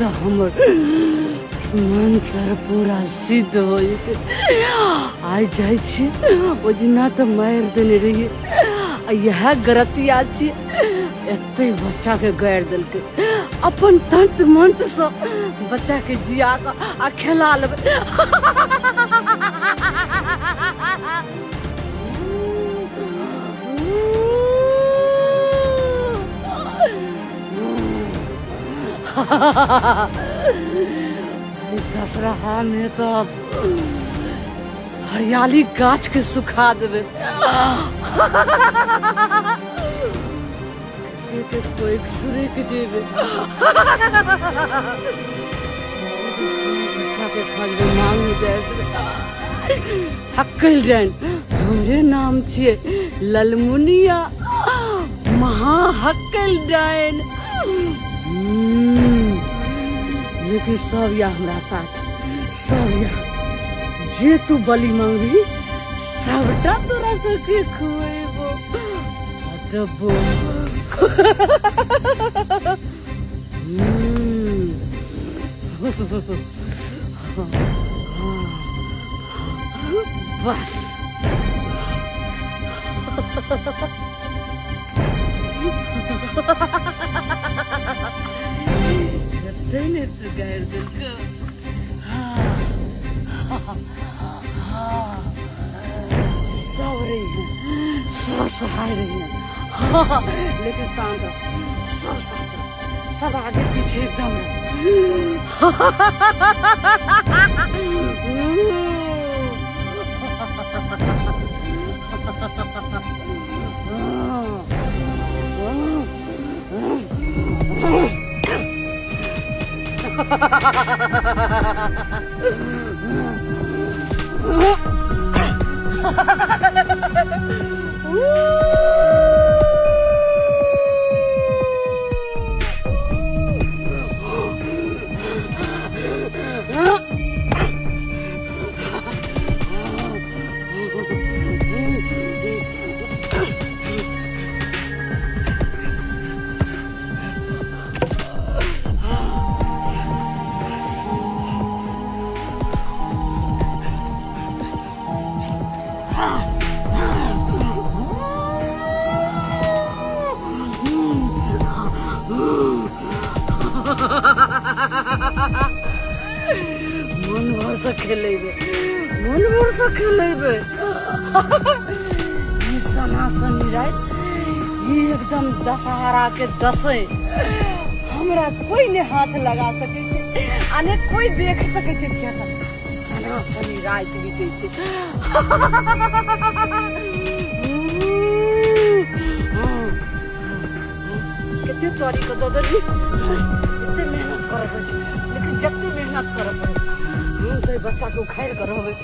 तऽ हमर मंत्र पूरा सिद्ध हो जेतै। आइ जाइ छी, ओहि दिना तऽ मारि देने रहियै आ इएह गरतिया छी, एते बच्चाके गाड़ि देलकै। अपन तंत्र मंत्रसँ बच्चाके जिया कऽ आ खेला लेबै। दशहरा में तो हरियाली गाछ के सुखा देबे। के कोई सुरक जेबे के खजबे मांग जाए हक्कल जान। हमरे नाम छियै ललमुनिया महा हक्कल डाइन। लेकिन सब या हमरा साथ, सब या जे तू बलि मांगबी सबटा तोरा सबके खुएबो देबो। बस जते ने तू गारि देलको। सब रही है, सब सहाय रही है, लेकिन शांत रहो, सब शांत रहो, सब आगे पीछे एकदम रहो। मन भरसँ खेलेबै, मन भरसँ खेलेबै। ई सनासनी राति, ई एकदम दशहरा के दशै, हमरा कोई नहि हाथ लगा सकै छै आ ने कोई देख सकै छै, किया तऽ सनासनी राति बीतै छै। कते तोरी के दऽ देली, एते मेहनत करऽ पड़ै छै, लेकिन जते मेहनत करऽ पड़ै हम तऽ बच्चा के उखाड़ि कऽ रहबै।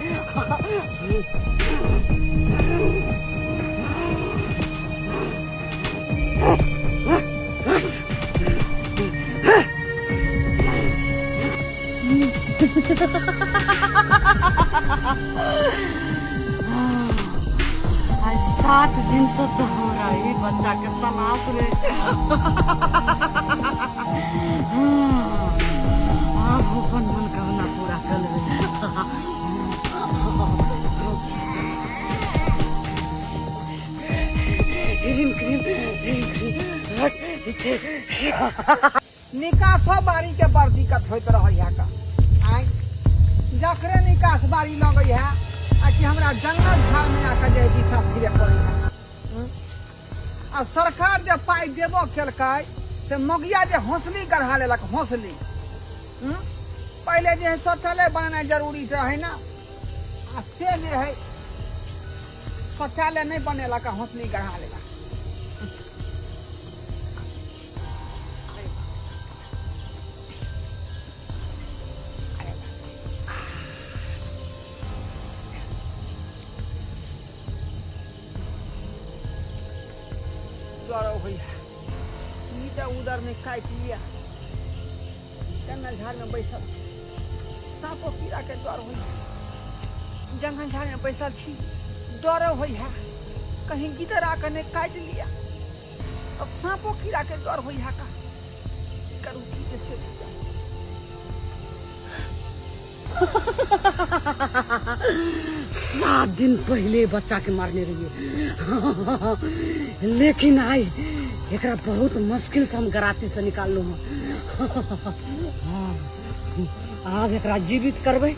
आइ 7 दिन से तऽ हमरा ई बच्चा के तलाश रहे। आब अपन मनोकामना पूरा कर लेबै। ह्रीम क्रीम ह्रीम क्रीम हट छै। निकासो बारी के बड़ दिक्कत होइत रहै है का आँय, जकरे निकास बारी लगै है आ कि हमरा जंगल झाड़ में आके जे दिशा फिरे पड़ै है। आ सरकार जे पाइ देबो केलकै से मोगिया जे हौसली गढ़ा लेलक हौसली। पहिले जे है शौचालय बनेनाइ जरूरी रहै ने, आ से जे है शौचालय नहि बनेलक आ हौसली गढ़ा लेलक। डर होइया ई तऽ उधर नहि काटि लिया। जंगल झाड़ में बैसल छी, साँपो कीड़ा के डर होइया। जंगल झाड़ में बैसल छी, डर होइया कहीं गिदर आके नहि काटि लिया। अब साँपो कीड़ा के डर होइया का करू की से। 7 दिन पहिले बच्चा के मारने रहिए, लेकिन आइ एकरा बहुत मुश्किल से हम गराती से निकाललहुँ हँ। आब एकरा जीवित करबै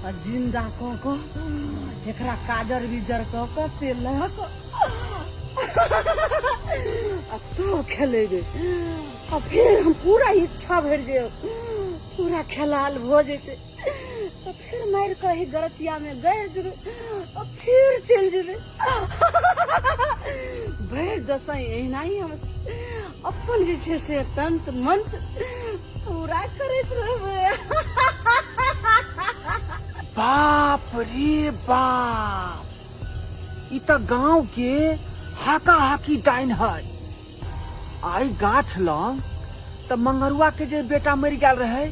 आ जिंदा कऽ कऽ एकरा काजर बिजर कऽ कऽ तेल लगा कऽ आ तब खेलेबै आ फेर हम पूरा इच्छा भरि जे पूरा खेलाल भऽ जेतै तऽ फेर मारि कऽ एहि गरतियामे गड़ि जेबै आ फेर चलि जेबै। भरि दशई एहिना ही हम अपन जे छै से तंत्र मंत्र पूरा करैत रहबै। बाप रे बाप, ई तऽ गांव के हाका हाकी डाइन है। आई गाछ लग तऽ मंगरुआ के जे बेटा मरि गेल रहे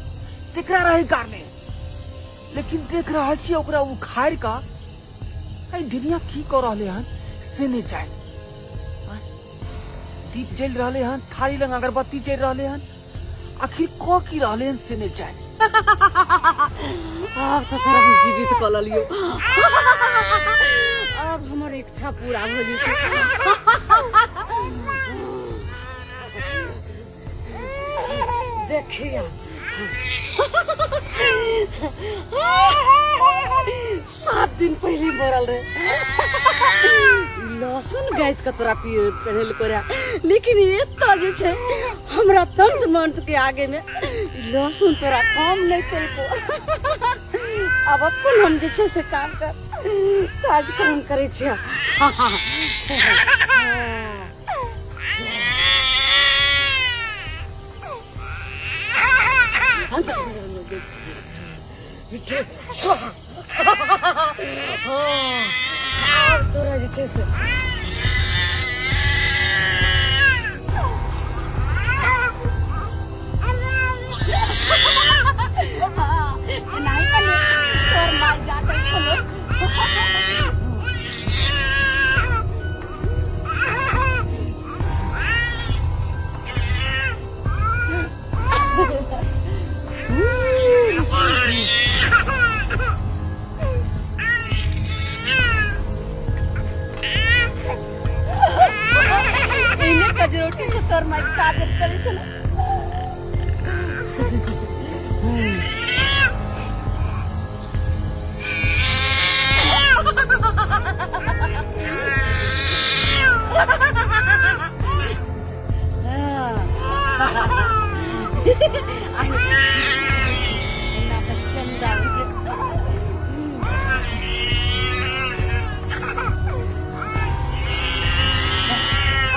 तेकरा रहे गाड़ने, लेकिन देख रहल छी ओकरा उखाड़ कऽ एहि दुनिया की कऽ रहले हन से नहीं जानि। दीप जल रहले हन, थाली लग अगरबत्ती जल रहले हन, आखिर कऽ की रहले हन से नहीं जानि। आब तऽ तोरा हम जीवित कऽ लेलियौ, आब हमर इच्छा पूरा भऽ जेतै। देखिया, 7 दिन पहिले मरल रहे, लहसुन गाछ के तोरा पहल करे, लेकिन एतऽ जे छै हमरा तंत्र मंत्र के आगे में लहसुन तोरा काम नहीं केलको। आब अपन हम जे छै से काम कर कार्यक्रम करै छियै। आब तोरा जे छै से एनाही कनि तोर माय जाटल छलो। एने कजरोटी से तोर माय काजल करै छलो।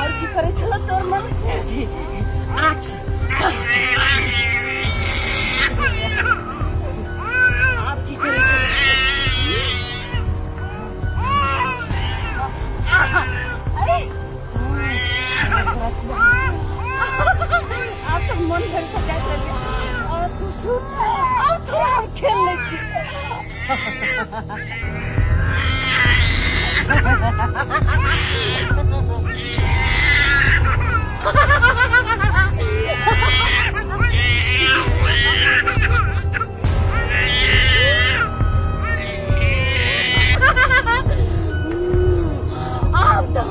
और की करै छल तोर मन? आठ आब की करै छल? आब तऽ मन भरि सजाइत रहलियै और तू सुन, आब थोड़ा हम खेल लै छी। आब तऽ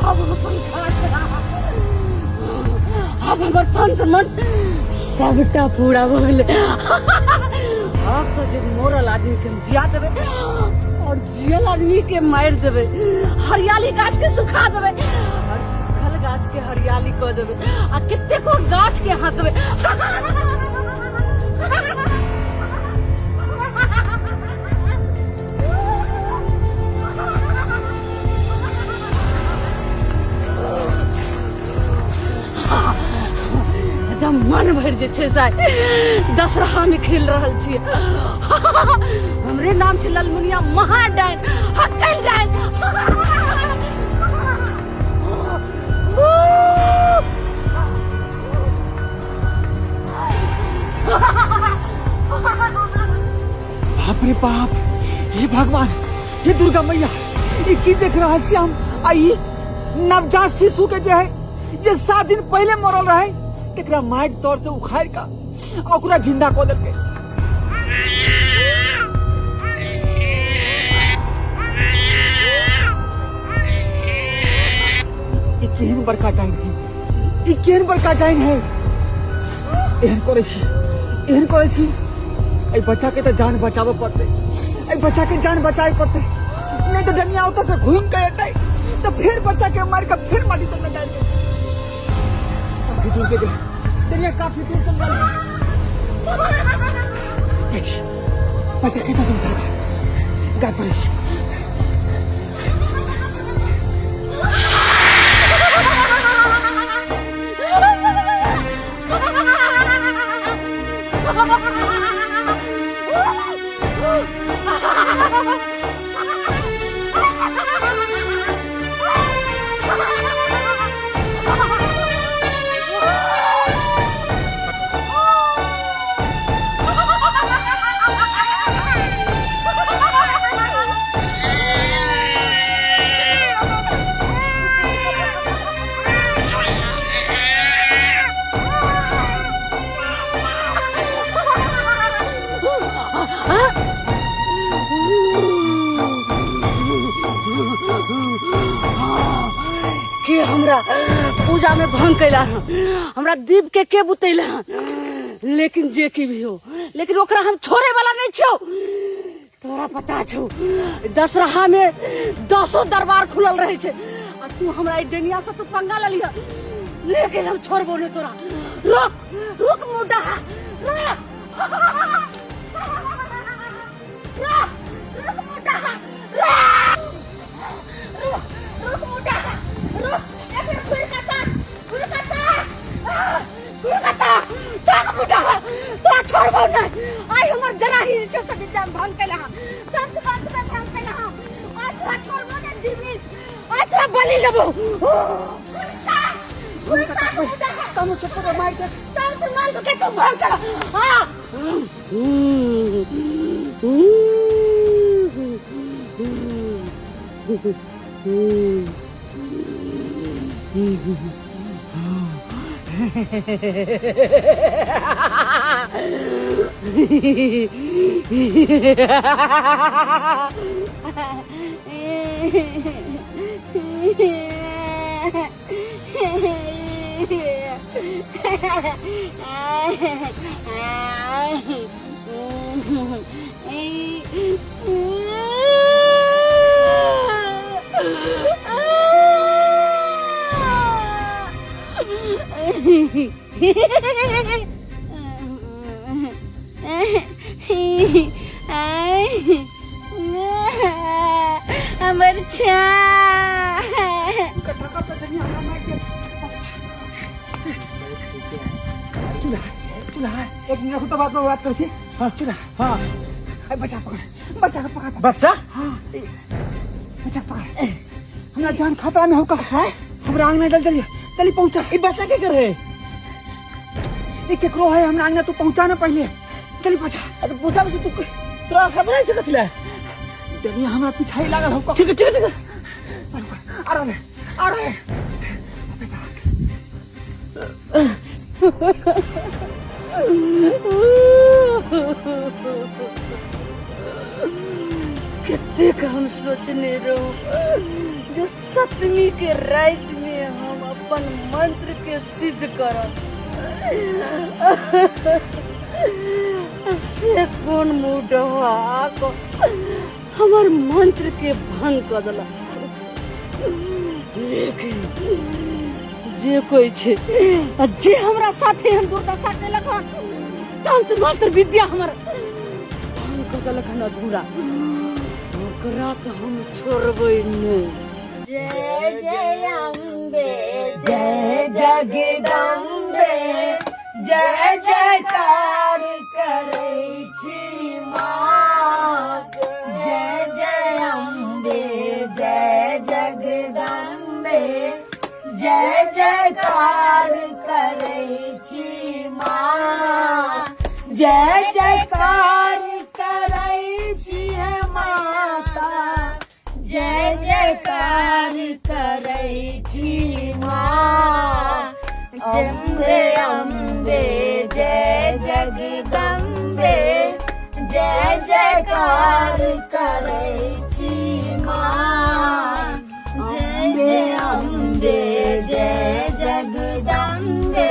आब अपन आब हमर तंत्र मन सबटा पूरा भऽ गेलै। आब तऽ जे मरल आदमी के हम जिया देबै और जियल आदमी के मारि देबै, हरियाली गाछ के सुखा देबै और सुखल गाछ के हरियाली कऽ देबै आ कतेको गाछ के हाँकबै। एकदम मन भरि जे छै से दशहरा में खेल रहल छियै। हमरे नाम छै ललमुनिया महाडाइन हक्कल डाइन। बाप रे बाप, हे भगवान, हे दुर्गा मैया, ई की देख रहल छी हम? आ ई नवजात शिशु के जे है जे 7 दिन पहले मरल रहे तेकरा माटि तौर से उखाड़ का आ ओकरा जिंदा कऽ देलकै। ई केहन बड़का डाइन है, ई केहन बड़का डाइन है। एहन करै छी, एहन करै छी, एहि बच्चा के तऽ जान बचाबऽ पड़तै, एहि बच्चा के जान बचाबे पड़तै, नहीं तऽ डनिया ओतऽ से घूमि के एतै तऽ फेर बच्चा के मारि के फेर माटी तर में डालि देतै। काफी दूर के गेलै डनिया, काफी दूर चल गेलै। जाइ छी बच्चा के तऽ उठा गाय पड़ै छी। के हमरा पूजा में भंग कैला हन, हमरा दीप के बुतैला हन, लेकिन जे की भी हो, लेकिन ओकरा हम छोड़े वाला नहीं छौ। तोरा पता छौ दशहरा में 10 दरबार खुलल रहे छै आ तू हमरा ई डेनिया से तू पंगा ललिह, लेकिन हम छोड़बो नहीं तोरा। रुक रुक मुडा, रुक रुक रुक मुडा, रुक रुक रुक मुडा, रुक। एक मिनट, खुल का ताक, खुल का ताक, खुल का ताक, ताक मुडा, तोरा छोड़बो नहीं। आइ हमर जरा ही छै से विद्या भंग कैला हन, तंत्र मंत्र में भंग कैला हन, आइ तोरा छोड़बो नहीं जीवित, आइ तोरा बलि लेबो। तनु चप्पल पर मारि के तंत्र मंत्र के तू भंग कर। हाँ। हमर छा चूल्हा चूल्हा एक मिनट रुको, तो बाद में बात कर छी। हाँ चूल्हा, हाँ ए बच्चा पकड़, बच्चा के पकड़, बच्चा, हाँ ए, बच्चा पकड़, हमरा जान खतरा में होका है, हमरा आंगन जल्दी जल्दी जल्दी पहुंचा। ई बच्चा के करे? ई केकरो है, हमरा आंगन तू पहुंचा ना पहले, जल्दी पहुंचा। अरे पहुंचा में तू तोरा खबर नहीं सकत ले, दुनिया हमरा पीछा ही लागल होका। ठीक है ठीक है ठीक है, आ रहा है, आ रहा है। कतेक हम सोचने रहू जो सप्तमी के राति में हम अपन मंत्र के सिद्ध करब, से कोन मुडवा हमर मंत्र के भंग कऽ देलक। लेकिन जे कोई छै आ जे हमरा साथे हम दुर्दशा केलक हन, तंत्र मंत्र विद्या हमर भंग कऽ देलक हन अधूरा, ओकरा तऽ हम छोड़बै नहि। जय जय अम्बे जय जगदम्बे, जय जयकार करै छी माँ, जय जय अम्बे जय जगदम्बे, जय जयकार करै छी माँ, जय जयकार करै छी माता, जय जयकार करै छी। अम्बे अम्बे जय जगदम्बे, जय जयकार करै छी माँ। अम्बे अम्बे जय जगदम्बे,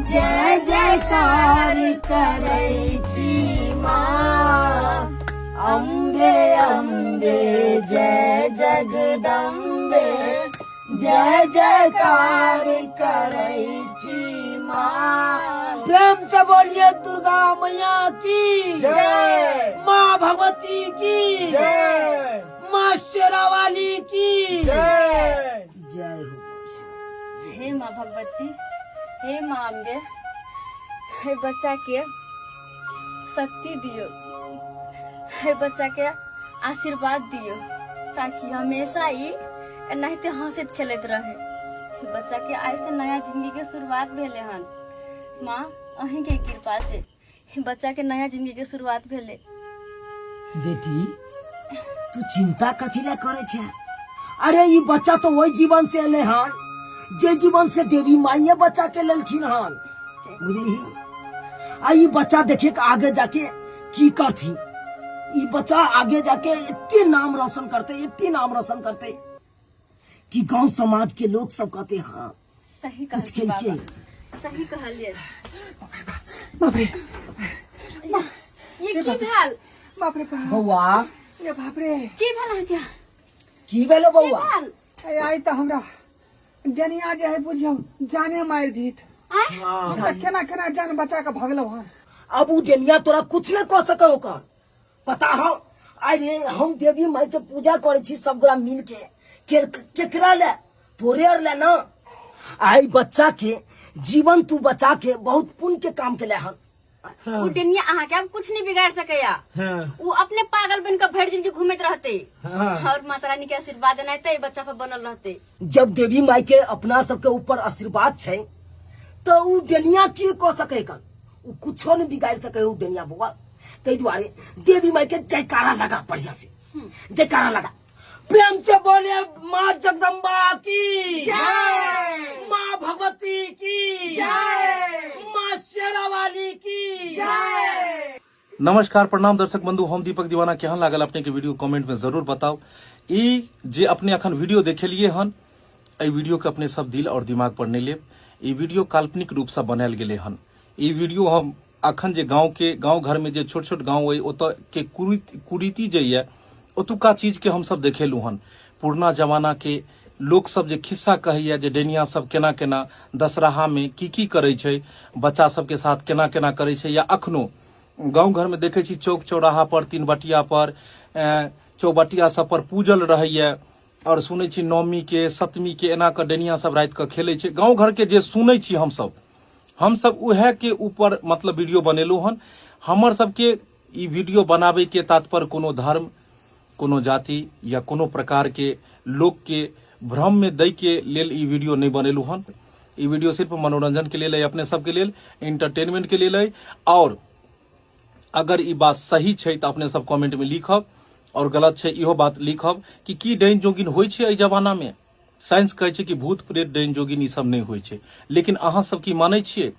जय जयकार करै छी माँ। अम्बे अम्बे जय जगदम्बे, जय जयकार करै छी माँ। प्रेम से बोलिए दुर्गा मैया की जय। माँ भगवती की जय। माँ शेरावाली की जय। जय हो। हे माँ भगवती, हे माँ अम्बे, हे बच्चा के शक्ति दियो, हे बच्चा के आशीर्वाद दियो, ताकि हमेशा ई एनाहिते हंसैत खेलैत रहे। बच्चा के आइ से नया जिंदगी के शुरुआत भेले हन। माँ, अहीं के कृपा से बच्चा के नया जिंदगी के शुरुआत भेले। बेटी, तू चिंता कथी ला करे छे? अरे ई बच्चा तो वही जीवन से एले हन जे जीवन से देवी माइये बच्चा के लेलखिन हन, बुझली? आ ई बच्चा देखे के आगे जाके की करथी। ई बच्चा आगे जाके इतने नाम रोशन करते, इतने नाम रोशन करते कि गांव समाज के लोग सब कहते हाँ सही कुछ कहलिए केलकै। बाबा, सही कहलिए। बाप रे। ये की भेल? बाप रे बाप। बौआ। ये बाप रे। की भेल अहाँके? की भेलो बौआ? भेल? ए, आई तऽ हमरा जनिया जे है बुझियौ जाने मारि दीत। आँय? हम तऽ केना केना जान बचा कऽ भगलहुँ हन। अब उ डेनिया तोरा कुछ नहीं कह सके ओकर पता हो। अरे हम देवी माई के पूजा करे छी सब गोरा मिल के, केकरा ले? तोरे और ले ना। आई बच्चा के जीवन तू बचा के बहुत पुण्य के काम के ले हन। उ डेनिया अहाँ के अब कुछ नहीं बिगाड़ सकैया। उ अपने पागल बन के भरि जिंदगी घूमैत रहते और माता रानी के आशीर्वाद एनाहिते बच्चा पर बनल रहते। जब देवी माई के अपना सबके ऊपर आशीर्वाद छै तो उ डेनिया की कह सके कन? उ कुछो नहीं बिगाड़ सके उ डेनिया बौआ। ताहि दुआरे देवी माई के जयकारा लगा, बढ़िया से जयकारा लगा। प्रेम से बोले माँ जगदम्बा की जय। माँ भगवती की जय। माँ शेरावाली की जय। नमस्कार, प्रणाम दर्शक बंधु, हम दीपक दीवाना। केहन लागल अपने के वीडियो कमेंट में जरूर बताओ। ई जे अपने अखन वीडियो देखेलिए हन, एहि वीडियो के अपने सब दिल और दिमाग पर नहीं लेब। ई वीडियो काल्पनिक रूप से बनायल गेले हन। ई वीडियो हम अखन जे गांव के गांव घर में जे छोट छोट गांव अइ ओतऽ के कुरीति जे ये ओतुका चीज के हम सब देखेलू हन। पुरना जमाना के लोक सब जे खिस्सा कहैया जे डैनिया सब केना केना दशहरा में की की करै छै, बच्चा सबके साथ केना केना करै छै, या अखनो गांव घर में देखै छी चौक चौराहा पर, तीन बटिया पर, चौबटिया सब पर पूजल रहैया और सुनै छी नवमी के सप्तमी के एना कऽ डैनिया सब राति कऽ खेलै छै। गांव घर के जे सुनै छी हमसब उएह के ऊपर मतलब वीडियो बनेलहुँ हन। हमर सबके ई वीडियो बनाबे के तात्पर्य कोनो धर्म, कोनो जाति या कोनो प्रकार के लोक के भ्रम में दै के लेल ई वीडियो नहीं बनेलहुँ हन। ई वीडियो सिर्फ मनोरंजन के लेल है, अपने सबके लेल इंटरटेनमेंट के लेल है। और अगर ई बात सही छै तऽ अपने सब कमेंट में लिखब और गलत छै इहो बात लिखब कि की डाइन जोगिन होइ छै एहि जमाना में। साइंस कहै छै कि भूत प्रेत डाइन जोगिन ई सब नहि होइ छै, लेकिन अहाँ सब की मानै छियै?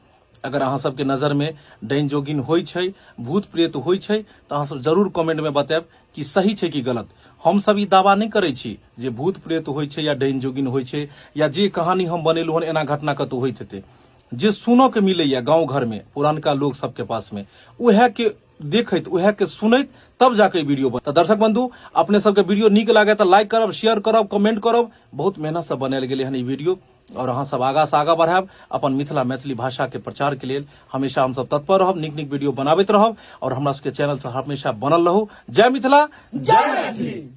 अगर अहाँ सबके नजर में डाइन जोगिन होइ छै, भूत प्रेत होइ छै, तऽ अहाँ सब जरूर कमेंट में बतायब कि सही छै कि गलत। हम सब ई दावा नहि करै छी जे भूत प्रेत होइ छै या डाइन जोगिन होइ छै या जे कहानी हम बनेलहुँ हन एना घटना कतहु होइत हेतै। जे सुनऽ के मिलैया गाँव घर में पुरानका लोग सबके पास में, उएह के देखैत उएह के सुनैत तब जाके वीडियो बन। तऽ दर्शक बंधु, अपने सबके वीडियो नीक लागे तऽ लाइक करब, शेयर करब, कमेंट करब। बहुत मेहनत से बनायल गेलै हन ई वीडियो और अहाँ सब आगा से आगा बढ़ायब। अपन मिथिला मैथिली भाषा के प्रचार के लेल हमेशा हम सब तत्पर रहब, नीक नीक वीडियो बनाबैत रहब और हमरा सबके चैनल से हमेशा बनल रहू। जय मिथिला, जय मैथिली।